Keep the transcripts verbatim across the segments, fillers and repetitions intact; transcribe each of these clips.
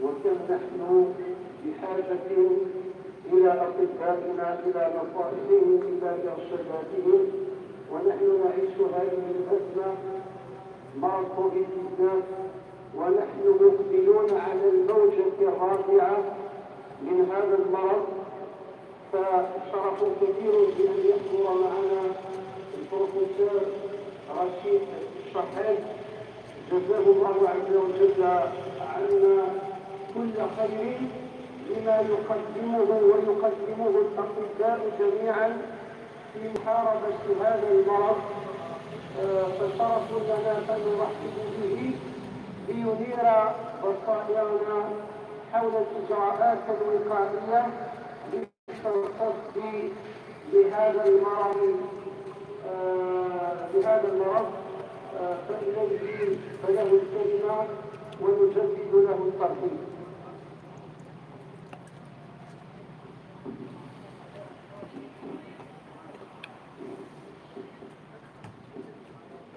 وكم نحن بحاجة إلى أطبائنا، إلى نصائحهم، إلى إرشاداتهم، ونحن نعيش هذه الأزمة، مرض كوفيد تسعطاش، ونحن مقبلون على الموجة الرابعة من هذا المرض. فشرف كبير بأن يحضر معنا البروفيسور رشيد الشحات، جزاه الله عز وجل عنا كل خير لما يقدمه ويقدمه الأطباء جميعا في محاربة هذا المرض. آه، فشرف لنا أن نرحب به لينير بصائرنا حول الإجراءات الوقائية للتصدي لهذا المرض، آه، لهذا المرض. آه، فإليه، فله الكلمة ونجدد له الترحيب.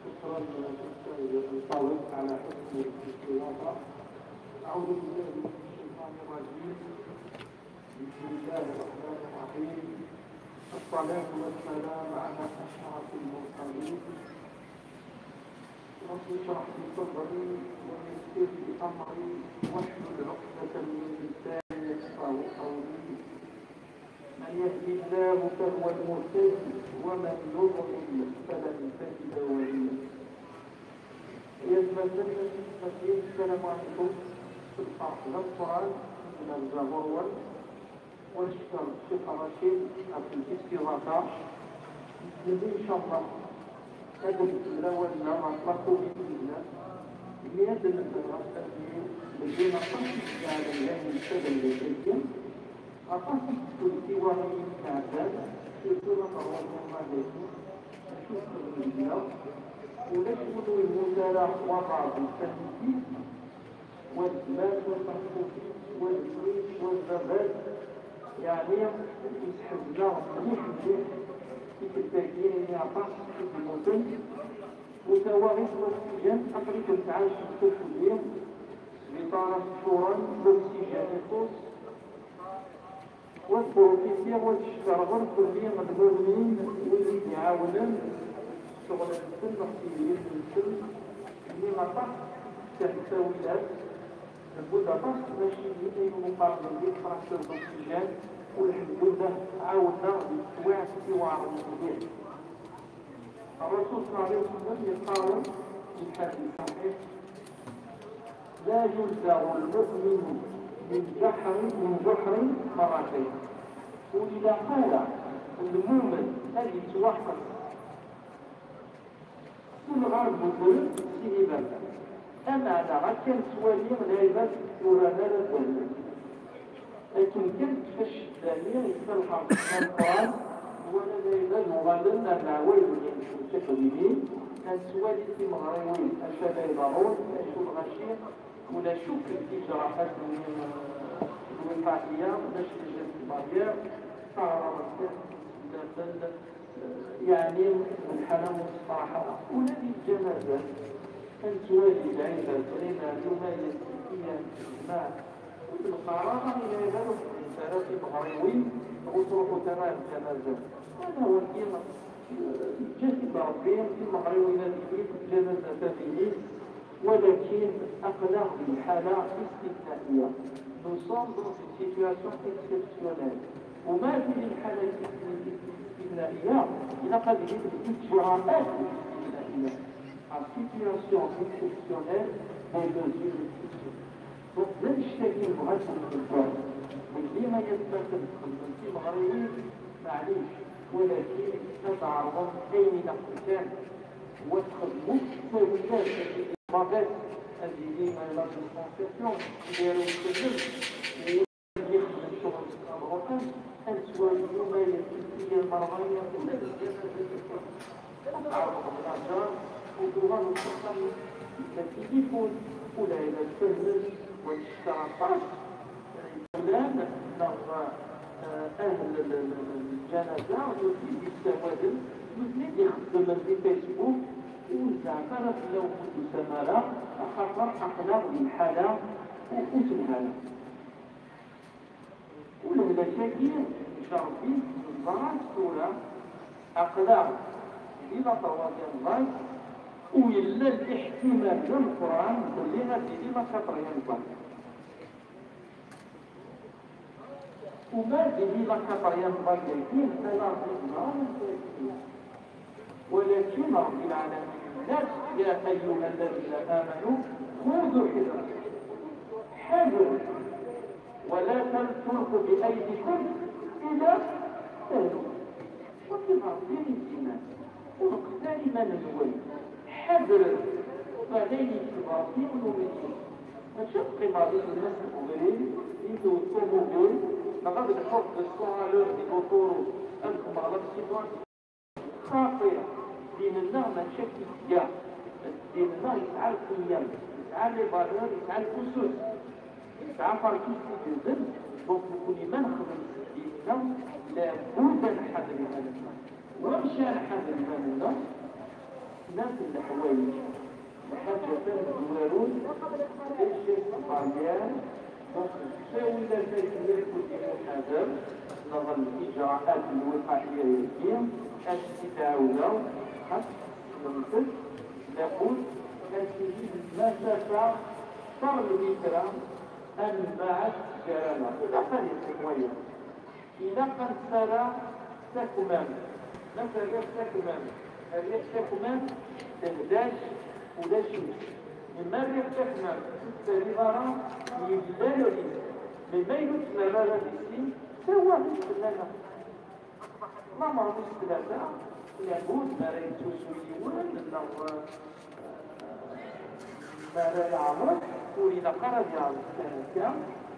شكرا للأستاذ الفاضل على حسن الاستضافة. أعوذ بالله من الشيطان الرجيم. بسم الله الرحمن الرحيم. الصلاة والسلام على أشرف المرسلين. رب اشرح لي صدري ويسر لي أمري واحلل عقدة من لساني يفقهوا قولي. من يهد الله فهو المهتد ومن يضلل فلن تجد وليا. Ayt ma tellam, السلام عليكم. Lferḥ d ameqqran, nella deg Ɣurwan. Ur neckeṛ Ccix Racid ɣef lkiskiḍa-ta. Nella, incallah, ad d-nkemmel awal-nneɣ ɣef la covid dix-neuf. Imi ad d-nebder ɣef tabyirt, medden aṭas i d-iɛelmen llan yemsaden deg wayagi. Aṭas i yettun tiwaɣiyin iɛeddan, surtout la paroisse Mohamed Aïtou, acu txeddem deg-neɣ? Ulac win ur yemmut ara waḍar di tfatilt-is, wa d gma-s, wa d tameṭṭut-is, wa d mmi-s, wa d baba-s. Yeɛni, yesseḥzen-aɣ mliḥ mliḥ tikkelt-agi imi aṭas i d-yemmuten. Ur tawaɣit n uksijin, aql-iken tɛacem sufella, sbiṭarat ččuren, luksijin ixuṣ. Wa d profiti, wa d cckerɣer fell-i lmumnin, wid i d-iɛawnen ccɣel-nsen neɣ tizlit-nsen, imi aṭas i d-ttefkan ttawilat, newwi-d aṭas n tmacinin ay imuqaren di tfransez d oxygène, u lḥemdullah ɛawnen-aɣ di teswiɛt iweɛren mliḥ. الرسول صلى الله عليه وسلم يقول في الحديث الصحيح: لا يلدغ المؤمن من جحر، من جحر مرتين. Ur ilaq ara lmumen ad yettwaqqes s lɣar n udrem s ihibaten. Ameɛna akka nettwali lɛibad ur rran ara ddehn. Akken kan tekfa ccedda-nni, yekfa lḥerb n Meqqran, nwala lɛibad uɣalen ar leɛwayed-nni-nsen tiqdimin, ad nettwali timeɣriwin acu ara iḍerrun, acu lɣaci, ulac akk tijraḥat-nni, eh, lwiqa'iya, ulac les gestes barrières, ttaɛraḍen kan, yeɛni, lḥala ur tefreḥ ara. Ula d lǧanazat, ad nettwali lɛibad, ɣina llumayat, tiyan, tejmaɛ, ur d-neqqar ara i lɛibad ur xeddment ara timeɣriwin, ur ttruḥut ara ar lǧanazat. Ala wagi, yeǧǧa-t-id Ṛebbi, timeɣriwin ad ilint, lǧanazat ad ilint, walakin aql-aɣ di lḥala istisna'iya. Nous sommes dans une situation exceptionnelle. وما هذه الحالة الاستثنائية؟ إلا قد يجب الإجراءات الاستثنائية. En situation exceptionnelle, des mesures exceptionnelles. Donc, d annect-agi nebɣa ad t-nbeddel. Melmi ma yettak ad txedmem timeɣriwin, maɛlic, walakin ad tɛerḍem ayen ilaqen kan. Wa txedmem ttawilat, ad yili la distanciation, idari uselem, yexdem ccɣel s lmabruqen, ad nettwali llumayat, tikkelt lmerḍiya, ula d lǧanaza, ad tɛerḍem leɛǧer, u tuɣaleḍ s axxam, la tilifun, u lɛibad fehhmen, wa d ccekr aṭas, imawlan, neɣ, eh, ahl l-, l-, l-, l-, lǧanaza, nutni d-yessawaden, nutni d-ixeddmen di Facebook, ur zeɛɛef ara fell-awen ur d-tusam ara, axaṭer aql-aɣ di lḥala ur, ur telha ara. Ula d lak-agi, njerreb-it, neẓra-t tura, aql-aɣ di la troisième vague, u yella liḥtimal d ameqqran belli ad yili la quatrième vague. U ma d-yili la quatrième vague-agi, ala Ṛebbi yeẓra amek ara yili. ولكن رب العالمين قال: يا أيها الذين آمنوا خذوا حذركم، حذروا، ولا تلقوا بأيديكم إلى التهلكة. وكما ربي الإيمان، ونقتل من الويل، حذر، وبعدين يكتب ربي ونؤمن. ماشي تقيم هذيك الناس الكبيرين يدوا الطوموبيل، ما غادي نحط بالسرعة لور دي موتورو، أنكم على السيتوان. خطير. ديننا ماشي كيف كاع. ديننا يسعى القيم، يسعى لي فالور، يسعى الأسس، يسعى فاركيس تيدزن. دونك نكون ما نخدم ديننا، لابد نحضر إيماننا. واش نحضر إيماننا؟ ثلاث الحوايج. الحاجة الثانية، الزوارون، الجيست باريير، دونك التساوي لا تاكل ياكل بمحاذاة، نظن الإجراءات الوقائية يمكن أن تتعاون، خاص نمثل لابد أن تزيد المسافة صار المتر أن بعد جرانا إلى قرية الموية. إلا كانت سارة تكمام، ما سارة تكمام، الريح تكمام، تهداش ولا شيء. لما الريح تكمام، تستري ضرا، يبدأ لوريس. لما يدوز سارة لوريسي، سوى بالسلامة. ما مرضوش ثلاثة، لابد ما راه يتوسو يوان، لا، ما راه يعرف، ولينا قرا يعرف كان هكا،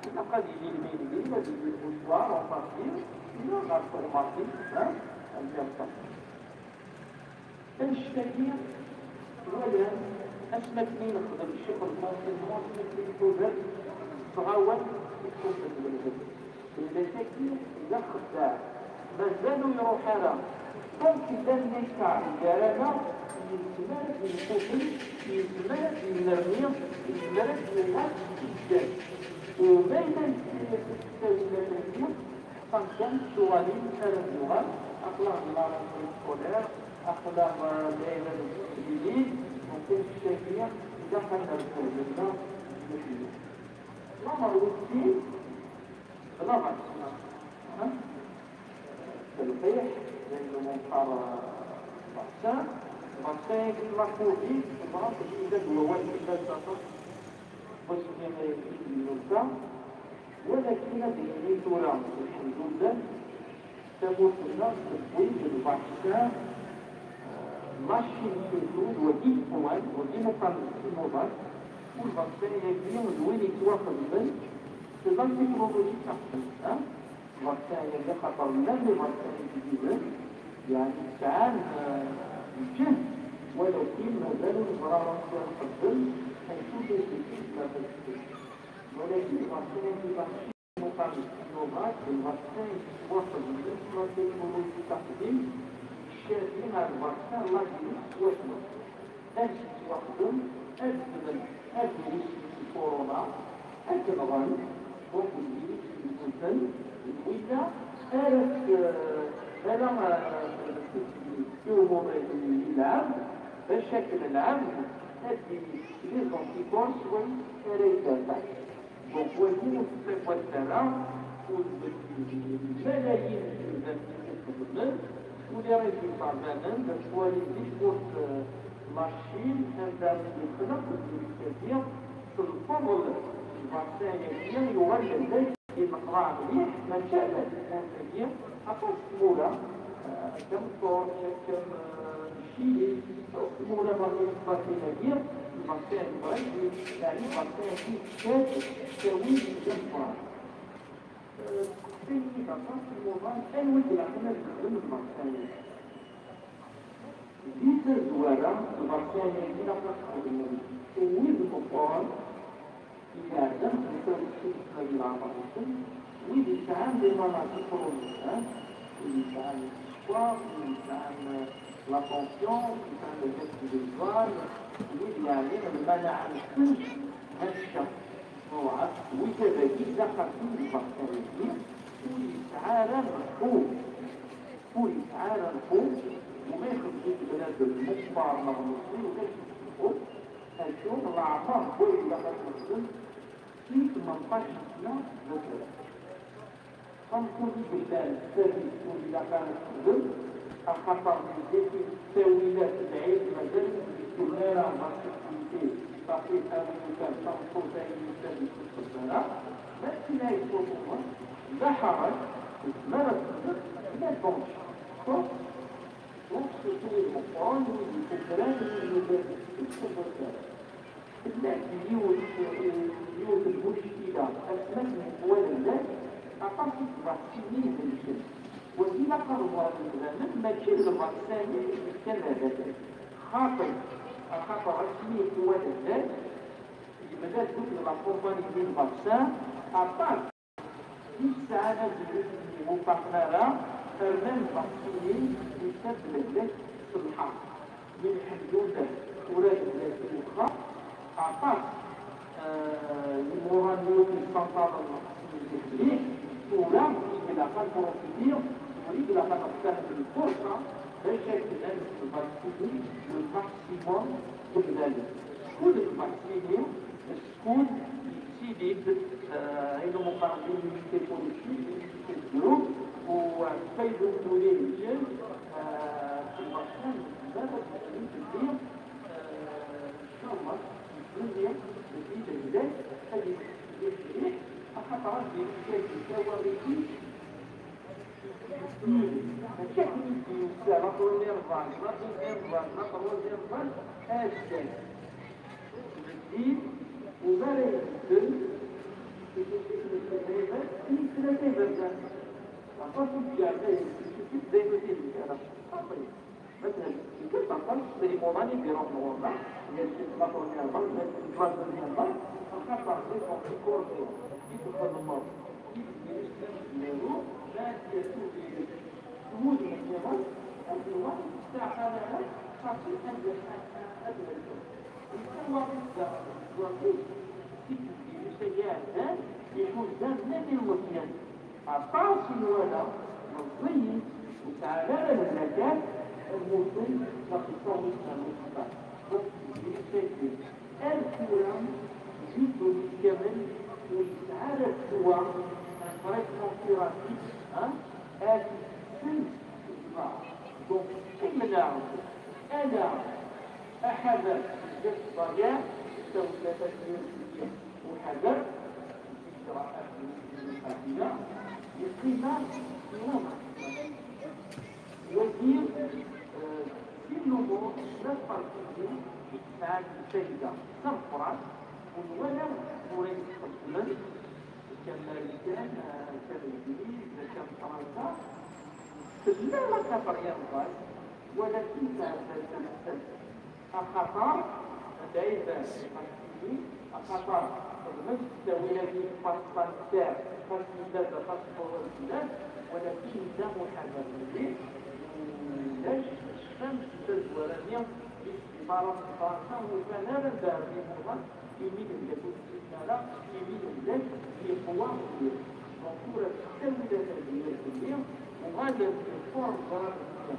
إلا قال لي الميلي، إلا دير البوشوار، أو باسيل، إلا غير فورماتيك، ها، الجلسة. Anect-agi, twalamt, asmi akken i nexdem ccɣel n l'enseignement, asmi akken i tudert, tɣawel, i txeddem lmend. Ula d tagi d axeddaɛ, mazal ur iruḥ ara. Donc, llan l'État gar-aneɣ, yezmer ad yenfufel, yezmer ad yennerni, yezmer ad yuɣal d-iǧǧan. U ma yella yettili-as-d ttawil akken-agi, ḥeqqan kan d tuɣalin ara d-yuɣal, aql-aɣ di la rentrée scolaire, aql-aɣ, euh, d ayla n teqbaylit, donc anect-agi ilaq ad nerfed deg-neɣ. Lamer wis sin, la vaccin. Ha? Telqiḥ, d ayen umi neqqar, euh, vaccin. Vaccin-agi n la covid, teẓram belli yella-d wawal fell-as aṭas wasmi ay d-yennulfa. Walakin ad d-nini tura, lḥemdullah, tamurt-nneɣ tewwi-d lvaccin, euh, machine surtout, d wagi yeqwan, d wagi meqqar d Sinovac, u lvaccin-agi d win yettwaxedmen s la technologie taqdimt, ha? Lvaccin-agi, xaṭer llan les vaccins i d-yewwin, yeɛni sɛan, euh, lǧehd, walakin mazal ur neẓra ara amek ara nqebbel, ḥaytu d aselkim n la vaccine. Walakin lvaccin-agi, lvaccin meqqar Sinovac, d lvaccin yettwaxedmen s la technologie taqdimt, ccadi ar lvaccin la grippe swaswa. Amek yettwaxdem? Ad ddmen avirus n lkuruna, ad t-nɣen, donc d virus yemmuten, d winna ara s-, ara, eh, i umuḍin n lɛebd, bac akken lɛebd ad d-yini les anticorps s wayen ara yedafeɛ. Donc, wagi ur tettaggadet ara, ur d-, malayin n temdanin i ixeddmen, u les résultats banen-d, ad twaliḍ di tmurt, eh, la Chine, anda i yexleq lmilitadi s lfeḍl n lvaccin-agi, yuɣal d ayen yeqḍeɛ mliḥ, mačči ala di tmurt-agi, aṭas n tmura, eh, akka Meqqur, akka, eh, Cili, tmura berra n lvaccin-agi, lvaccin n Brésil, yeɛni lvaccin-agi yekkat ttawil d ameqqran. Eh, tessini aṭas n imuḍan, anwa i ilaqen ad nexdem lvaccin-agi? Di tazwara, lvaccin-agi ilaq ad t-xedmen wid meqqren, ibeɛden, nettat d leɛmer-nsen, wid yesɛan les maladies chroniques, ha? Wid yesɛan sskeṛ, wid yesɛan, eh, la tension, wid yesɛan le diabète, wid yeɛni lmanaɛa-nsen hecca, mawɛa Ilaq ad t-id-iẓer kan-agi, ur yesɛi ara lqut, ur yesɛi ara lqut, u ma ixeddem-it bnadem meqqer neɣ meẓẓi ulac lqut, acu leɛmer n wayen ilaq ad t-ixdem si tmenṭac sna d ufella. Tameṭṭut i yellan d tadist ur ilaq ara texdem, axaṭer di zik ttawilat lɛid mazal ur d-kkren ara ɣer sécurité, parce que awi kan tameṭṭut ayen yellan ur tettqeddar ara, ma d tin ay yessuṭuḍen, la ḥaṛaj, tezmer ad texdem, mais bon, donc, donc, surtout wid meqqren, wid yessutren, wid yugaren, ur tettqeddar ara. Tella-d yiwet, yiwet n lmuckila, asmi akken yeqwa lehdak, aṭas i tebɣa tsini idelken. Wagi ilaq ad ẓren yidammen, mačči d lvaksani i d-yefkan lehdak-agi. Xaṭi, axaṭer asmi yeqwa lehdak, yemlal-d akked la compagnie n lvaksin, aṭas i yesɛan azref-nni ur ṭṭaqen ara, rnan lvaksini, yekka-d lehdak s lḥerf. Mi lḥemdullah, tura d lehdak i wexxer, aṭas, eh, imuḍan ur ken-ssanṭaḍen mliḥ mliḥ, tura i ilaq ad nprofiti, tura i ilaq ad nextanem lfurṣa bac akken ad nvaksini le maximum n yemdanen. Cku d lvaksini, cku yettili-d, eh, ayen umi qqaren l'immunité collective, l'immunité de groupe, u, eh, fayda ur yelli, eh, lvaksini, nezmer ad nefhem belli, eh, إن شاء الله, nekkni, mačči d agdal, ad yefk mliḥ mliḥ, axaṭer ad d-yefk tawaɣit-is. Mačči akken i d-yusa la première vague, la deuxième vague, la troisième vague, azal. Ddin, u mi ara ibeddel, i tlata iberdan. Aṭas i d-yerna, i d-yerna, xaṭi. مثلا، يمكن تنقل للموضوع اللي بيروح نورنا، هي الشيء الخطر اللي ينضم، البلاد اللي ينضم، الخطر اللي يكون في الكورة، يدخل الموت، يدخل النيرو، لا يكون في الموت النيرو، الدواء تاع هذا خاصة أن يحل هذا الشيء. يكون واحد الدواء، يكون في شيء، يكون دار نادي المصريين. Aṭas i nwala meẓẓiyen, ur sɛan ara lehlakat, mmuten, la qissawit n lmusiba. Donc, d lmsakit. Ar tura, di ddunit kamel, ur yesɛi ara ddwa, un traitement thérapie, hein, ad yessenz zzmeɣ. Donc, qqimen-aɣ-d ala aḥader seg zzayt ḍayaɛ, tawlafat n uḥader, Yeqqim-aɣ iman. Wagi, eh, sin lumuṛ, tlata lqerṣiyin i yesɛan lfayda d tameqqrant, u nwala tura i t-xeddmen, akka Marikan, akka Legliz, akka Fransa, tella la quatrième vague, walakin tɛedda-d tamessalt. Axaṭer, lɛibad, axaṭer xedmen ttawil-agi n pass sanitaire, xas yella d paspur asellam, walakin yella uḥader mliḥ, ulac ccfan seg tazwara-nni di tesbiṭarat n Fransa, ur ufan ara anda ara imuḍan, imi d lgatu ara, imi d lgatu yeqwa mliḥ. Donc, tura ttawilat-agi irkelli, uɣalen iqquren ẓraren-nni.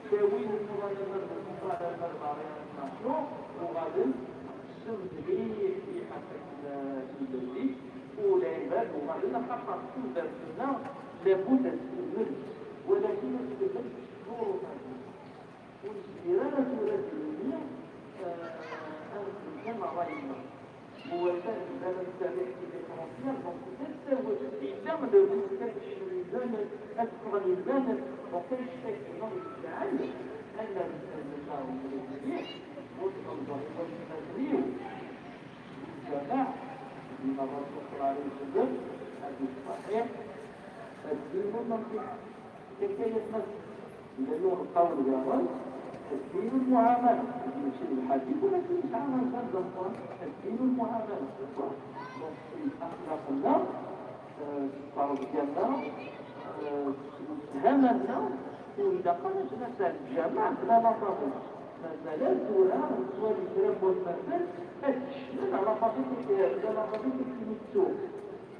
Ttawin imuḍan amer d lfuqara, amer d Arian Nassau, uɣalen ḥessen mliḥ mliḥ ɣef wakken yella zik, u lɛibad uɣalen axaṭer tudert-nneɣ labud ad tkemmel, walakin ad tkemmel s ccuruṭ-agi. Ur nezmir ara tura ad d-nini, eh, ad nexdem kan ṛṛay-nneɣ. Iwatan, la nettserriḥ di les frontières, donc, d asawen, yella le risque ad kecmen ibanen, ad ffɣen ibanen, donc, annect-agi, donc, yesɛan, ad nerr ifassen-nneɣ mliḥ mliḥ, ur tɣelḍeḍ i watmaten-iw. Lǧameɛ, dima Ṛṛasul ṣalla Llahu ɛalayhi wa sallam, ḥadis ṣaḥiḥ, الدين النصيحة. Akka yasma llan lqawl daɣen, الدين المعاملة. Mačči d lḥadit, walakin yesɛa azal d ameqqran. الدين المعاملة. Donc, axlaq-nneɣ, eh, s ttṛebga-nneɣ, eh, s tthaman-nneɣ, ur ilaq ara ad nesɛu lǧameɛ bla la famille. Mazal tura nettwali kra n watmaten ad kecmen ɣer la politique, la politique n tmettu.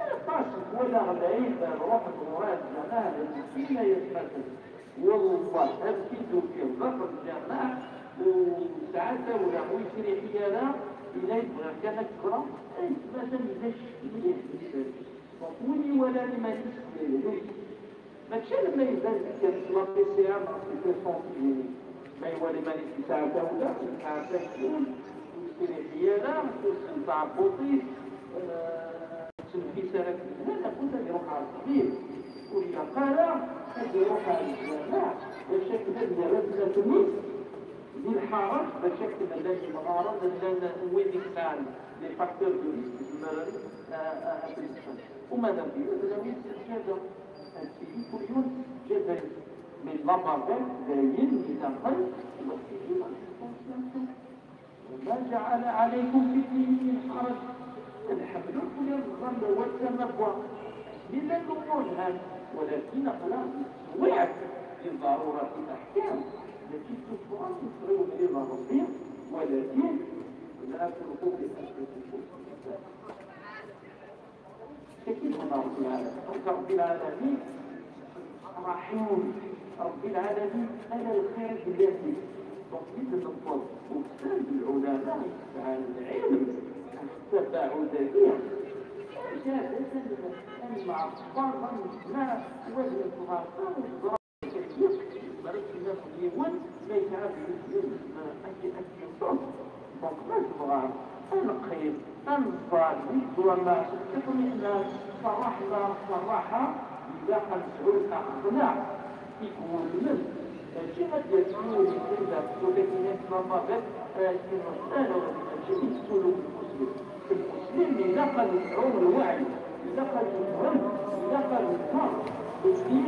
Aṭas n twalaɣ lɛib ad ruḥen ɣur-i lǧameɛ ad mmeslin ay atmaten. Wallah, ad k-id-ufiɣ daxel lǧameɛ ur sɛa tawla, ur yesriḥi ara, ila bɣiɣ kan ad k-ẓreɣ, ay atmaten yella ccek mliḥ di bab-is. Donc, win iwalan iman-is yehlek, mačči alamma iban kan s la P C R neɣ s les tests antigéniques, ma iwala iman-is yesɛa tawla, yesɛa tagdult, ur yesriḥi ara, tussen tɛebbuṭ-is, eh, ur yettneffis ara akken ilaq, akud ad iruḥ ɣer ṭṭbib. Ur ilaq ara ad iruḥ ɣer lǧameɛ bac akken ad yerr atmaten-is di lḥaṛaj, bac akken llan yemɣaren, llan wid i yesɛan les facteurs de risque zemren, eh, eh, ad ten-ṭṭfen. Uma d abrid, ad awi seǧǧada. Ad tili kul yiwen s seǧǧada-is. Mais la bavette, d ayen ilaqen, ad tili la distanciation. وما جعل عليكم في الدين من حرج. Ad ḥemmlen kul iẓẓan d awal d tamagwa. Asmi llan lumuṛ lhan, walakin aql-aɣ nettwiɛed di ḍarurat n leḥkam, mačči d tuffɣa n tɣiwel di Ṛebbi, walakin la tulqu bi anfusikum. Tagi d Ṛebbi lɛalamin. Ṛebbi lɛalamin, Ṛebbi lɛalamin, ala lxir i yellan deg-s. Donc, mi d-newweḍ uksan d lɛulama yesɛan lɛilm, ɣef ttabɛud-agi, amek ara d-asen ad nɛebber, ad nejmeɛ, wa d-nefḍer, wa d-neẓra. Yezmer ad t-naf yiwen ma yesɛa deg-s yiwen, ad t-, ad t-yeṭṭef. Donc, ma tebɣam ad neqqim, ad neẓẓal di ddwama, s ṭṭmiḥna, s ṛṛeḥma, s ṛṛaḥa, ilaq ad nesɛu laqneɛ i iwulmen. Mačči ad d-yas yiwen yeqqim da, walakin ad yettlaṭabat, ad yettnuṣal, walakin mačči d ttulu n lmuslim. Lmuslim ilaq ad yesɛu lweɛy, ilaq ad yefhem, ilaq ad yefhem belli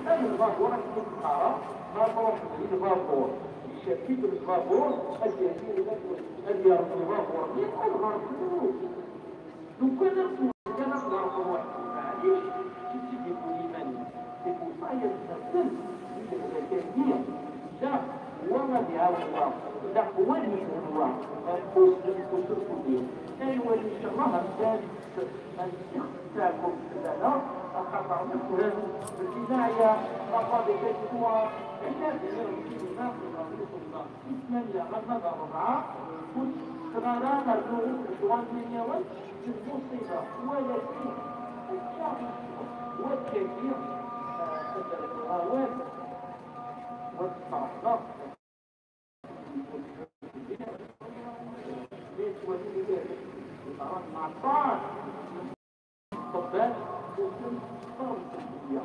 ad lbabuṛ akken i teqqareḍ, ma tṛuḥeḍ di lbabuṛ, icab-ik lbabuṛ, ad d-yali, ad yerẓ lbabuṛ-nni, ad ɣerqen akk. Lukan ad tura kan ad ɣerqen waḥed, maɛlic, kif i d-yewwi iman-is. C'est pour ça, ay atmaten, di lehlak-agi, ilaq wa ad iɛawen wa, ilaq wa ad yefhem wa, ɣef ufus d ufus ufudi. Ay wali, ncallah, ad nessexdem taɛkemt fell-aneɣ, axaṭer nefhem belli neɛya, la politique, akken ad d-iniɣ, di tmanya arma d ṛebɛa, ur tteffeɣ ara rnu ccɣel n yiwen s lmuṣiba, walakin akka, wakkagi, eh, ad d-rnuɣ awal, wa d-ttreḥmeɣ. Mi yettwali udaris, yeḍran aṭas n ṭṭebbat ur ten-teqqar lxedmiya.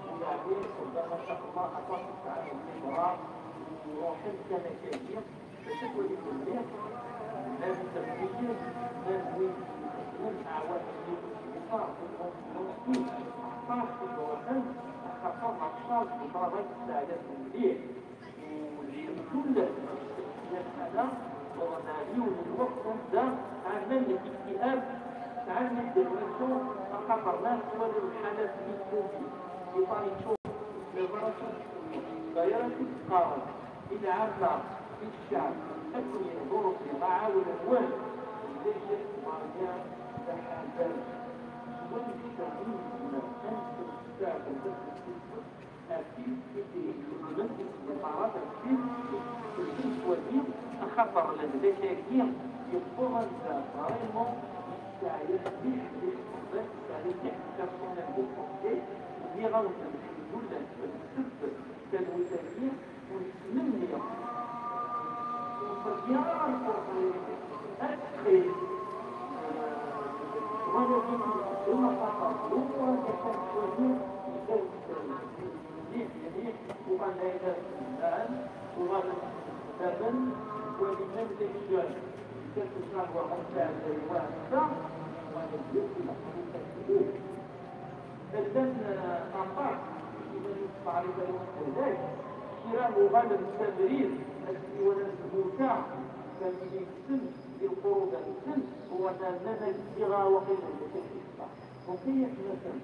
Ulaɛni ṭṭebbat, ma sha Allah, aṭas i sɛan lxibra, ruḥen kan akkagi, bac ad twali belli llan ttebbiyen, llan wid ixeddmen aɛwam-nni, aṭas i d-ruḥen, axaṭer d ṭṭrad i tesɛiḍ mliḥ. Ur ncul lḥala, ɣer yiwen n lweqt anda ɛnan deg iktiab, sɛan une dépression, axaṭer ma tettwaliḍ lḥalat n iktiab, iṭan yeččur, lbaraka, dayra i d-qqaren i lɛamma, i ccɛeb, akken yehḍu Rebbi, aɛawen-nwen, d acu Maryam d aḥader. Ttwali kra n yizmer ad nesseqsaɛfen tasdukli. Atif i d-yegzmen i tesbiṭarat, atif i d-yegzmen s wagi, axaṭer lehlak-agi yewweḍ anda vraiment yesseɛya mliḥ, mliḥ, mliḥ, yesɛa mliḥ personnel de santé. Nniɣ-awen-d, lḥemdullah, s sebba n talwit-agi, ur nettmenni, ur nettmenni ara lfurṣa-agi ad teqqim. Walakin, lumuṛ-agi kan ttwaliɣ, yella mliḥ, mliḥ, uɣalen d ayla-nsen, uɣalen xedmen, wali même les jeunes, quel que soit leur âge, wa ass-a, uɣalen d ayla-nsen. Llan, eh, aṭas, iman-is teɛriḍ ar wass d lehlak, kra uɣalen s abrid, asmi walan tmuta, familya-nsen, di lqurub-nsen, uɣalen nnan-ak ziɣ waqila d lehlak-agi. Donc, ay atmaten,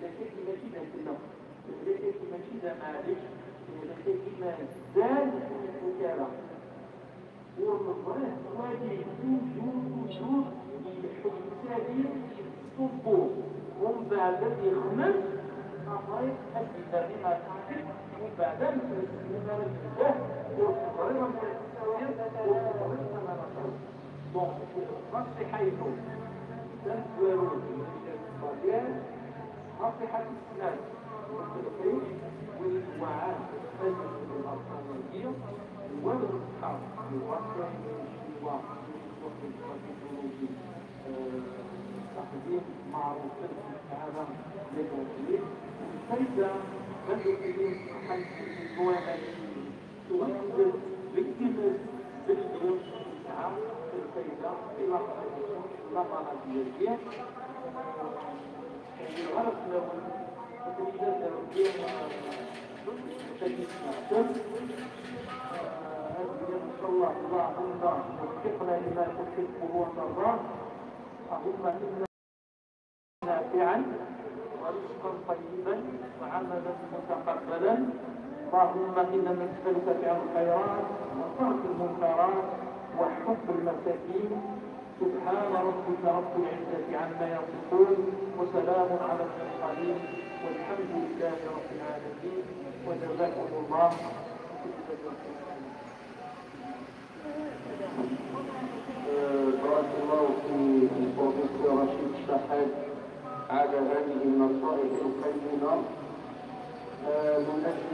lehlak-agi mačči d afelleq, lehlak-agi mačči d amaɛlic, lehlak-agi mazal ur ifuk ara. Ur neẓri, wagi toujours, toujours, ileḥḥu yettali, yettṣubbu, umbeɛd ad yexmem, après ad d-inerni ɣer txatit, umbeɛd amek nessin ara nebdah, ur teẓriḍ amek ara tessiwleḍ, ur teẓriḍ amek ara tawiḍ. Donc, nasiḥa-inu tamezwarut, nasiḥa tis snat, wid iweɛɛan ad yexdem aṭṭan-agi, lwali n ṣṣḥab, lwali n ccetwa, lwali n la technologie, eh, taqdim meɛrufen, ssɛada, les grands. Lfayda, ad d-tili ḥaǧa n ddwa-agi, Tuɣal deg times, deg times, tesɛa lfayda i la prévention, la maladie-agi. Ɣer fell-awen, akken i d-nerwi, eh, tagi n leɛtab. Eh, ad d-iniɣ, inchallah, اللهم وفقنا لما تحبه وترضاه. اللهم إنا نافعا ورزقا طيبا وعملا متقبلا. اللهم إنا نسألك فعل الخيرات وترك المنكرات وحب المساكين. سبحان ربك رب العزة عما يصفون وسلام على المرسلين والحمد لله رب العالمين وجزاكم الله. آه، بارك الله في البروفيسور رشيد الشحات على هذه النصائح القيمة. آه، من أجل